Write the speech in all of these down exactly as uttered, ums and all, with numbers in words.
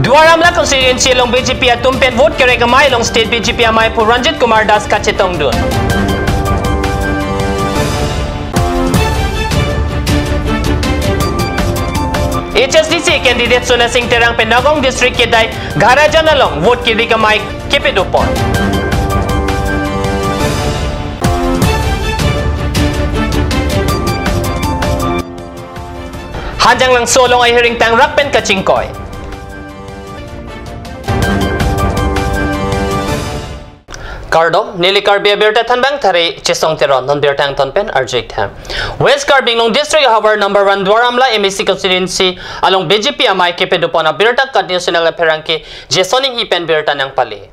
Duar Amla constituency along B J P atum pen vote kerek amei along State B J P amei aphu Ranjit Kumar Das kachetongdun. H S D C candidate Sona Singh Terang pen Nagaon District kedai Gharajan along vote kerek amei kepadopon. Hanjanglangso along ahiring tangrak pen kachingkoi. Kardom, neli Karbi abirta thanbang thari Chesong Teron, non birta angton pen arju-ik tha. West Karbi Anglong District ahavar number one Duar Amla M A C constituency along B J P amei kepadopon abirta kat news channel apherangke Jason Inghi pen birta nangpale.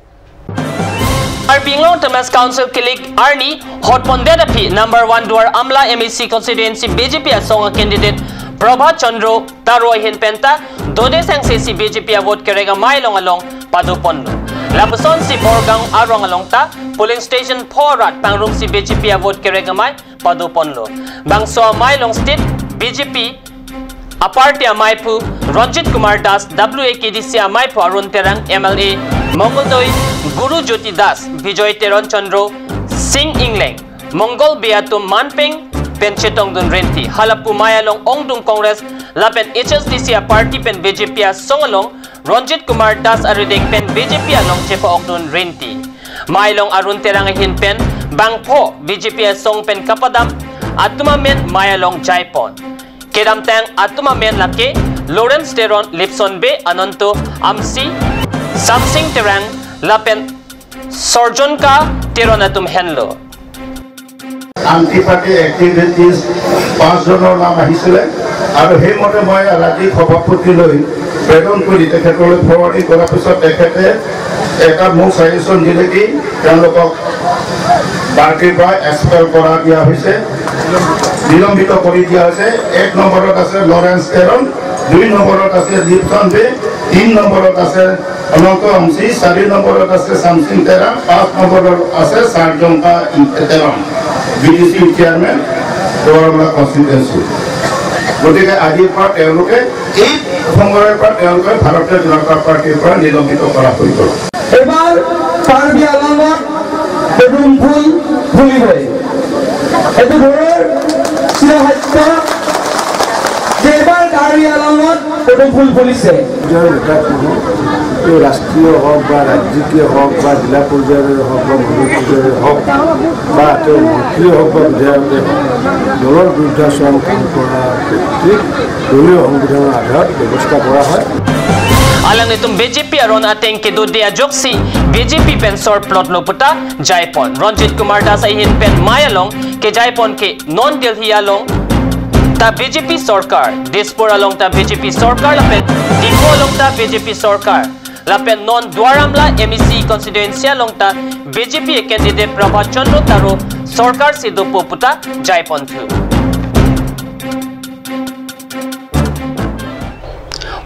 Karbi Anglong Autonomous Council kilik arni hotpondet aphi number one Duar Amla M A C constituency B J P asong a candidate Prabhat Chandra Taro ahin penta dode sangse si B J P avote kerek amei along along padoponlo. Lapuson si Borgaon arong along ta polling station pho arat pangrum si B J P avote kerek amei padoponlo. Bangso amei along State B J P aparty amei aphu Ranjit Kumar Das, W A K D C amei aphu Arun Terang, M L A Mongol Doi, Guru Jyoti Das, Bijoy Teron Chandra, Sing Ingleng, Mongol Bey atum manpeng pen chetongdun rinti. Hala pu amei along ongdung Congress lapen H S D C aparty pen B J P asong along Ranjit Kumar Das arideng pen B J P along chepa-okdun rinti. Amei along Arun Terang ahin pen bangpho B J P asong pen kapadam atum amen amei along jaipon. Kedamtang atum amen lake Lawrence Teron, Lipson Bey, Ananto Amsi, Samsing Terang lapen Sorjonka Teron atum henlo. Aunty party activities পাঁচজনৰ নাম আহিছিলে আৰু সেইমতে মই ৰাজ্যিক সভাপতিলৈ প্ৰেৰণ কৰি তেখেতলৈ ফৰৱাৰ্ডিং কৰাৰ পিছত তেখেতে এটা মোক ছাজেশ্যন দিলে কি তেওঁলোকক পাৰ্টিৰ পৰা এক্সপেল কৰা দিয়া হৈছে, নিলম্বিত কৰি দিয়া হৈছে। এক নম্বৰত আছে লৰেন্স তেৰণ, দুই নম্বৰত আছে লিপচন বে, তিন নম্বৰত আছে অনন্ত আমচি, চাৰি নম্বৰত আছে চামচিং তেৰাং, পাঁচ নম্বৰত আছে চাৰ্জংকা তেৰাং, বি ডি চি চেয়াৰমেন, দুৱাৰমুলা কনষ্টিটুৱেঞ্চি। গতিকে আজিৰ পৰা তেওঁলোকে এই সময়ৰ পৰা তেওঁলোকে ভাৰতীয় জনতা পাৰ্টিৰ পৰা নিলম্বিত কৰা হৈ গ'ল। এইবাৰ কাৰ্বি আংলঙত পদুম ফুল ফুলিবই। এইটো ঘৰৰ চিৰসত্য যে এইবাৰ কাৰ্বি আংলঙত পদুম ফুল ফুলিছে। পৰ্যায়ৰ নেতাসকল, এই ৰাষ্ট্ৰীয় হওক বা ৰাজ্যিকে হওক বা জিলা পৰ্যায়ৰে হওক বা মণ্ডল পৰ্যায়ৰে হওক বা তেওঁ মন্ত্ৰীয়ে হওক বা বিধায়কে হওক, দলৰ বিৰুদ্ধাচৰণ কাম কৰা ব্যক্তিক দলীয় সংবিধানৰ আধাৰত ব্যৱস্থা কৰা হয়। Alanglitum B J P aron ateng kedode ajoksi B J P pen sor plotlo puta jaipon. Ranjit Kumar Das ahin pen amei along kejaipon ke non Delhi along ta B J P sorkar, Dispur along ta B J P sorkar lapen Diphu along ta B J P sorkar, lapen non Duar Amla M A C constituency along ta B J P candidate Prabhat Chandra Taro sorkar si dopo puta jaipon thu.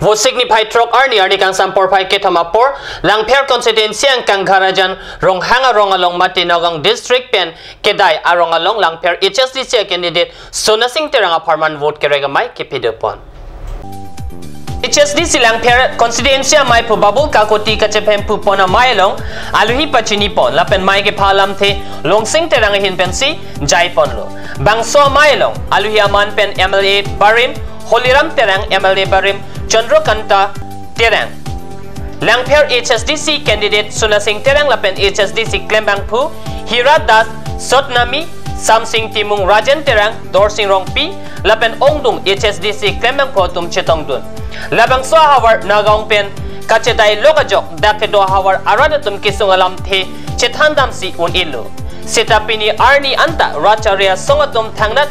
Vosik niphai throk arni arni kangsam porphai kethom apor Langpher constituency angkang Gharajan Ronghang arong along mate Nagaon district pen kedai arong along Langpher H S D C candidate Sona Singh Terang apharman vote kerek amei kepadopon. H S D C Langpher constituency amei aphu Babul Kakoti kachephem pupon amei along aluhi pachinipon lapen amei kepha lamthe Longsing Terang ahin pensi jaiponlo. Bangso amei along aluhi aman pen M L A barim Holiram Terang, M L A barim Chandrakanta Terang, Langpher H S D C candidate Sona Singh Terang lapen H S D C klembangphu Hira Das, Sotnami, Samsing Timung, Rajen Terang, Dorsing Rongpi lapen ongdung H S D C klembangphu atum chetongdun. Labangso ahavar Nagaon pen kachedai lok ajok dak kedo ahavar arat atum kesung alamthe chethandamsi un-elo. Seta pini arni anta rat chari asong atum thangnat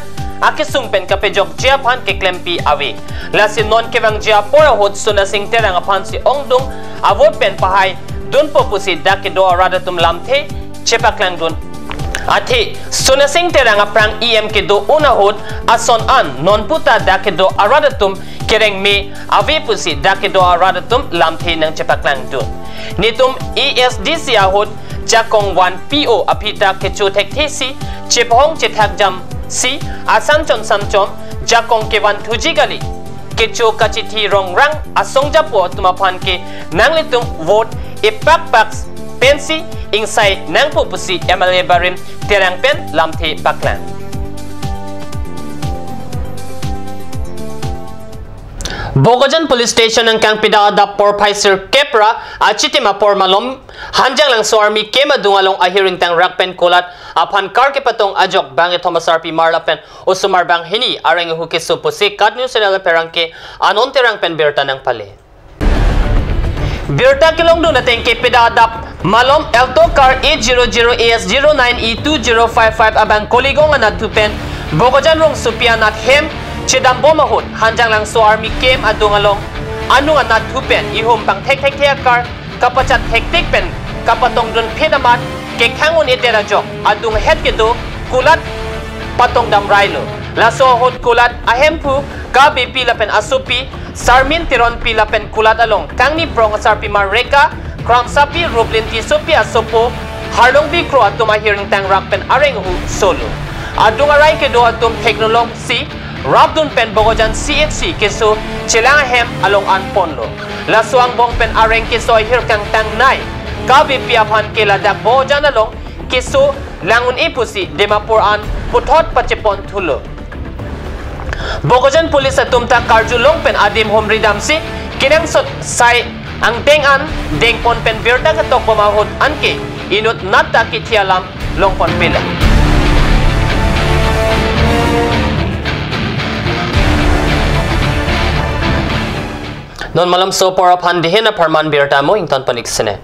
akesung pen kapejokji aphan keklempi ave. Lasi non kevangji apor ahut Sona Singh Terang aphansi ongdung avote pen pahai dunpo pusi dak kedo arat atum lamthe chepaklangdun. Athe Sona Singh Terang aphrang E M kedo un ahut ason an non puta dak kedo arat atum kereng me ave pusi dak kedo arat atum lamthe nangchepaklangdun. Netum A S D C ahut jakong van P O aphi ta kecho thekthesi chephong chethak jamsi asan chon san chon jakong kevan thuji kali. kecho kachithi rongrang asong japo atum aphan ke nanglitum vote epakpak pensi ingsai nangpo pusi M L A barim Terang pen lamthe paklang. Bokajan Police Station angkang pida adap porphai sirkep ra achitim apor malom Hanjanglangso Army Camp adung along ahir ingtang rak pen kulat aphan kar kepatong ajok bang kethom asarpimar lapen osomar bang hini areng ahu keso pusi KAT News Channel pherangke Anon Terang pen birta nangpale. Birta kelongdun ateng ke pida adap malom Alto car eight zero zero A S zero nine E two zero five five abang Koligong anatthu pen Bokajan rongsopi anat hem chedambom ahut Hanjanglangso Army Camp adung along anung anatthu pen ihum pangthek thekthe akar kapachat thektik pen kapatongdun phit amat kekhang un-edet ajok adung het kedo kulat patongdam railo. Laso ahut kulat ahemphu K B P lapen asopi Sarmin Teronpi lapen kulat along kangni prong asarpimar Reka Kramsapi, Ruplin Tissopi asopo Harlongbi Kro atum ahir ingtang rak pen areng ahu solo. Adung arai kedo atum theknolong si rapdun pen Bokajan C H C keso chelang ahem along an ponlo. Laso angbong pen areng keso ahir kangtangnei K B P aphan ke ladak Bokajan along keso lang un-e pusi Dimapur an puthot pachepon thulo. Bokajan Police atum ta karjulong pen adim humri damsi kenangsot sai angdeng an dengpon pen birta ketokbom ahut anke inut nat ta kithi alam longpon pela. Non malomso apor aphan dihin apharman birta mo ington panik sene.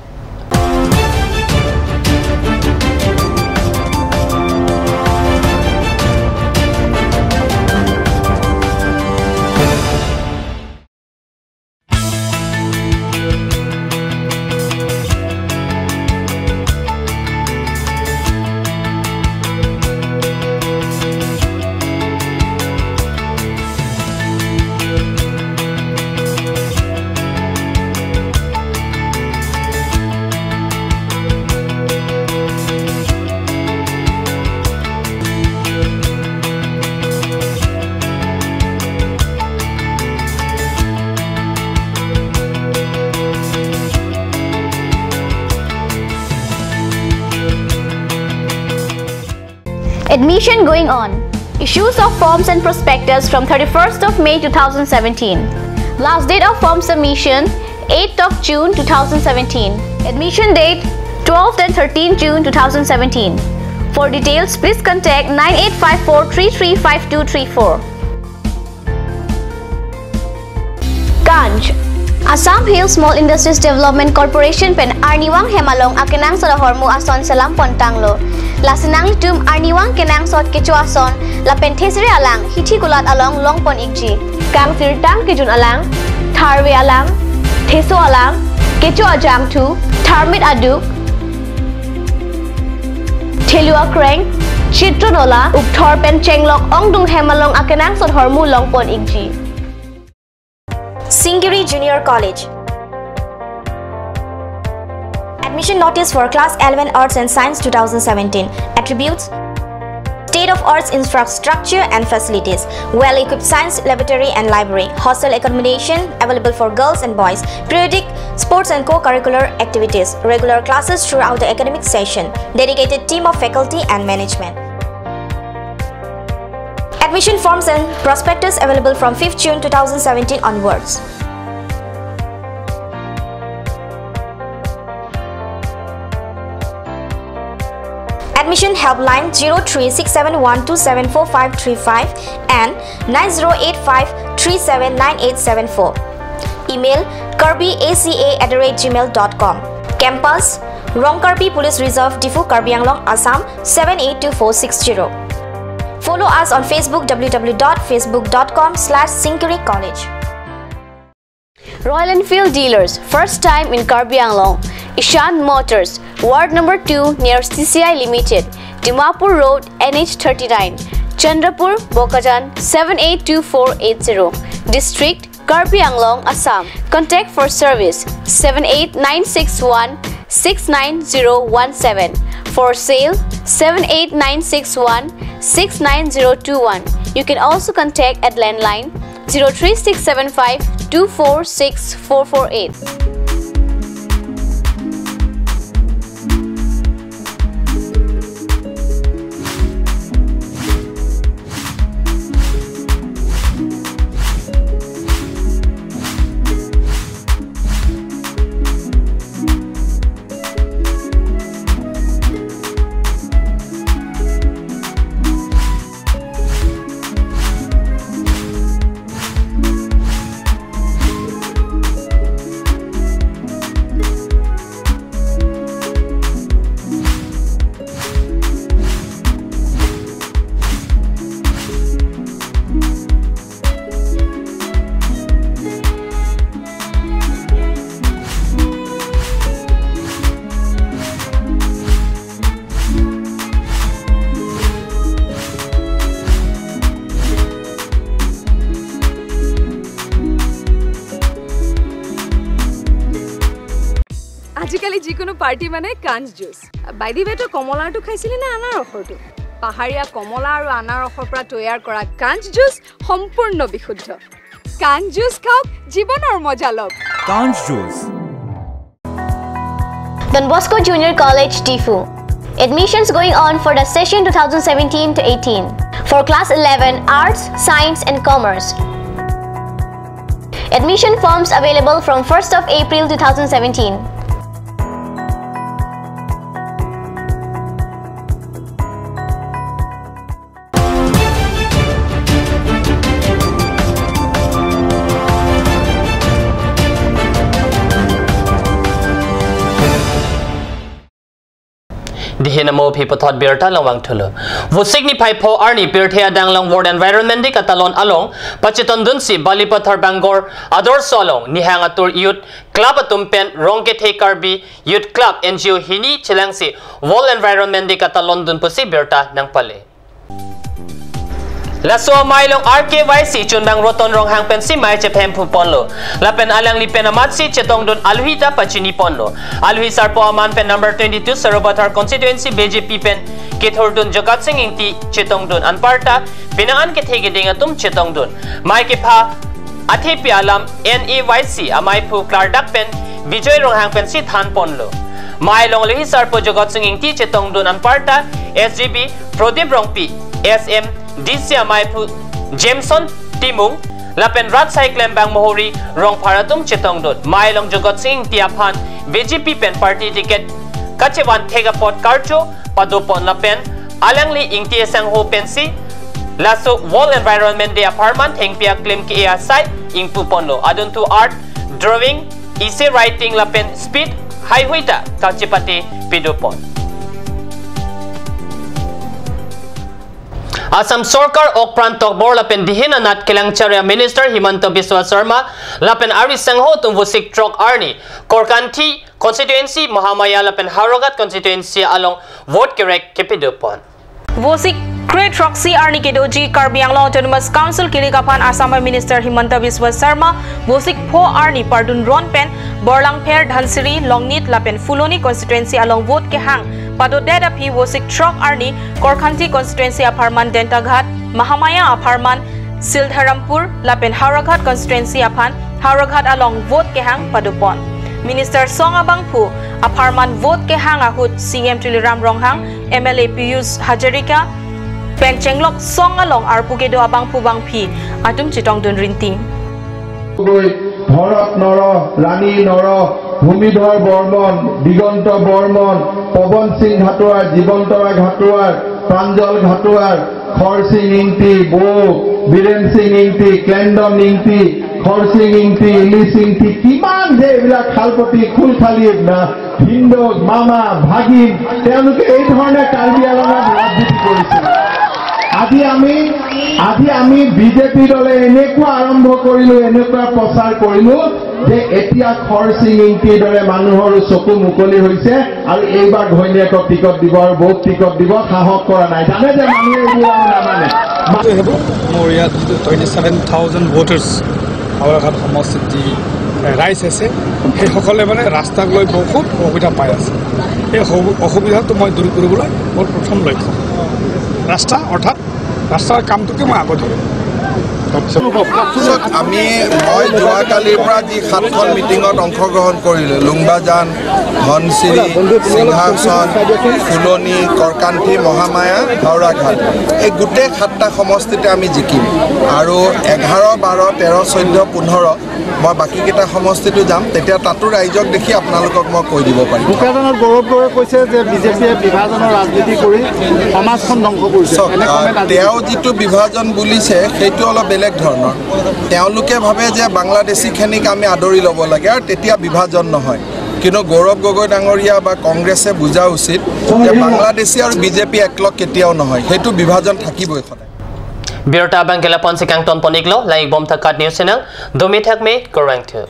Admission going on. Issues of forms and prospectus from thirty-first of May two thousand seventeen. Last date of form submission, eighth of June two thousand seventeen. Admission date, twelfth and thirteenth June two thousand seventeen. For details, please contact nine eight five four three three five two three four. Kanj. Assam Hill Small Industries Development Corporation pen arnivang hem along akenangsot ahormu ason selam pontanglo. Lasi nanglitum arnivang kenangsot kecho ason lapen thesere alang hithi kulat along longpon ikji. Kangsirtang kejun alang, tharve alang, theso alang, kecho ajangthu, tharmit aduk, thelu akreng, chitro nola, ukthor pen chenglok ongdung hem along akenangsot ahormu longpon ikji. Singiri Junior College. Admission notice for class eleven Arts and Science two thousand seventeen. Attributes: state of arts infrastructure and facilities, well-equipped science laboratory and library, hostel accommodation available for girls and boys, periodic sports and co-curricular activities, regular classes throughout the academic session, dedicated team of faculty and management. Admission forms and prospectus available from fifth June two thousand seventeen onwards. Admission helpline zero three six seven one two seven four five three five and nine zero eight five three seven nine eight seven four. Email karbi A C A at the rate gmail dot com. Campus: Rongkarbi Police Reserve, Diphu, Karbi Anglong, Assam seven eight two four six zero. Follow us on Facebook, W W W dot facebook dot com slash singiri college. Royal Enfield Dealers, first time in Karbi Anglong. Ishan Motors, Ward number two, near C C I Limited, Dimapur Road, N H thirty-nine, Chandrapur, Bokajan, seven eight two four eight zero. District: Karbi Anglong, Assam. Contact for service: seven eight nine six one six nine zero one seven. For sale: seven eight nine six one six nine zero two one. You can also contact at landline Zero three six seven five two four six four four eight. আজিকালি যিকোনো পাৰ্টি মানে কাঞ্চ juice. By the way, তই কমলাৰটো খাইছিলি নে আনাৰসৰটো? পাহাৰীয়া কমলা আৰু আনাৰসৰ পৰা তৈয়াৰ কৰা কাঞ্চ জুচ সম্পূৰ্ণ বিশুদ্ধ। কাঞ্চ জুচ খাওক, জীৱনৰ মজা লওক। Kanch Juice. Don Bosco Junior College, Diphu. Admissions going on for the session two thousand seventeen to eighteen for class eleven, Arts, Science and Commerce. Admission forms available from first of April two thousand seventeen. Dihin amo aphi puthot birta langvang thulo. Vosik niphai pho arni pirthe adang along World Environment Day katalon along pachitondunsi Balipathar Bangor Adorsho along nihang atur Youth Club atum pen Rongkethe Karbi Youth Club N G O hini chelangsi World Environment Day katalondun pusi birta nangpale. Laso amei along R K Y C chunbang Roton Ronghang pensi mei chephem phuponlo. Lapen alangli pen amatsi chetongdun aluhi ta pachiniponlo. Aluhi sarpo aman pen number twenty-two Sarupathar constituency B J P pen kethurdun Jagat Sing Ingti chetongdun anparta penang an kethe keding atum chetongdun. Mei kepha athepi alam N A Y C ameiphu klardak pen Bijoy Ronghang pensi thanponlo. Mei along aluhi sarpo Jagat Sing Ingti chetongdun anparta S G B Prodip Rongpi, S M D C ameiphu Jameson Timung, lapen rat asai klembang Mohori Rongphar atum chetongdun. Mei along Jagat Sing Ingti aphan B J P pen party ticket kachevan thek apot karcho padopon lapen alangli Ingti asangho pensi laso World Environment Day apharman thengpi aklim ke-e asai ingpuponlo. Adunthu art, drawing, essay writing lapen speech haihui ta kachepate pedopon. Assam Sorkar okpran tokbor lapen dihin anat kelangchari a Minister Himanta Biswa Sarma lapen ari sangho atum Vosik throk arni Korkanthi constituency, Mahamaya lapen Howraghat constituency along vote kerek kepedopon. Vosik kre throksi arni kedoji Karbi Anglong Autonomous Council kilik aphan Assam Minister Himanta Biswa Sarma Vosik pho arni pardun ron pen Borlangpher, Dhansiri, Longnit lapen Phuloni constituency along vote kehang padodet aphi Vosik throk arni Korkanthi constituency apharman Dentaghat, Mahamaya apharman Sildharampur lapen Howraghat constituency aphan Howraghat along vote kehang padopon. Minister song abangphu apharman vote kehang ahut C M Tuliram Ronghang, M L A Piyush Hazarika pen chenglok song along arpu kedo abangphu bangphi atum chetongdun rinti. গৈ ভৰত নৰ, ৰাণী নৰ, ভূমিধৰ বৰ্মন, দিগন্ত বৰ্মন, পৱন সিং ঘাটোৱাৰ, জীৱন্ত ৰায় ঘাটোৱাৰ, প্ৰাঞ্জল ঘাটোৱাৰ, খৰসিং ইংতি, বৌ, বীৰেণ সিং ইংতি, ক্লেণ্ডন ইংতি, খৰসিং ইংতি, ইলিচ ইংতি, কিমান যে এইবিলাক খালপতি, খুলখালি, না, ভিনদেউ, মামা, ভাগিন, তেওঁলোকে এই ধৰণে কাৰ্বি আংলঙত ৰাজনীতি কৰিছে। আজি আমি, আজি আমি বিজেপি দলে এনেকুৱা আৰম্ভ কৰিলো, এনেকুৱা প্ৰচাৰ কৰিলো যে এতিয়া খৰসিং ইংতিৰ দৰে মানুহৰো চকু মুকলি হৈছে আৰু এইবাৰ ঘৈণীয়েকক টিকট দিব আৰু বৌক টিকট দিব, সাহস কৰা নাই। জানে যে মানুহে এইবোৰ আৰু নামানে। সেইবোৰ মোৰ ইয়াত যিটো twenty seven thousand voters Howraghat সমষ্টিত যি ৰাইজ আছে, সেইসকলে মানে ৰাস্তাক লৈ বহুত অসুবিধা পাই আছে। এই অসু-, অসুবিধাটো মই দূৰ কৰিবলৈ মোৰ প্ৰথম লক্ষ্য। ৰাস্তা অৰ্থাৎ ৰাস্তাৰ কামটোকে মই আগত ধৰোঁ। চাওক, আমি, মই যোৱাকালিৰ পৰা যি সাতখন মিটিঙত অংশগ্ৰহণ কৰিলোঁ, লুংবাজান, ধনশিৰি, সিংহাসন, ফুলনি, কৰকান্থি, মহামায়া, হাওৰাঘাট, এই গোটেই সাতটা সমষ্টিতে আমি জিকিম। আৰু এঘাৰ, বাৰ, তেৰ, চৈধ্য, পোন্ধৰ মই বাকীকেইটা সমষ্টিতো যাম, তেতিয়া তাতো ৰাইজক দেখি আপোনালোকক মই কৈ দিব পাৰিম। বোকাজানত গৌৰৱ গগৈয়ে কৈছে যে বিজেপিয়ে বিভাজনৰ ৰাজনীতি কৰি সমাজখন ধ্বংস কৰিছে। চাওক, এনে আহ, comment আজি তেওঁ যিটো বিভাজন বুলিছে, সেইটো অলপ বেলেগ ধৰণৰ। তেওঁলোকে ভাবে যে বাংলাদেশীখিনিক আমি আদৰি ল'ব লাগে আৰু তেতিয়া বিভাজন নহয়। কিন্তু গৌৰৱ গগৈ ডাঙৰীয়া বা কংগ্ৰেছে বুজা উচিত যে বাংলাদেশী আৰু বিজেপি একলগ কেতিয়াও নহয়, সেইটো বিভাজন থাকিবই সদায়। Birta abang ke lapu-an si kangton pon-iklo, langdun bom tha KAT News Channel, domi thakme, kurvangthu.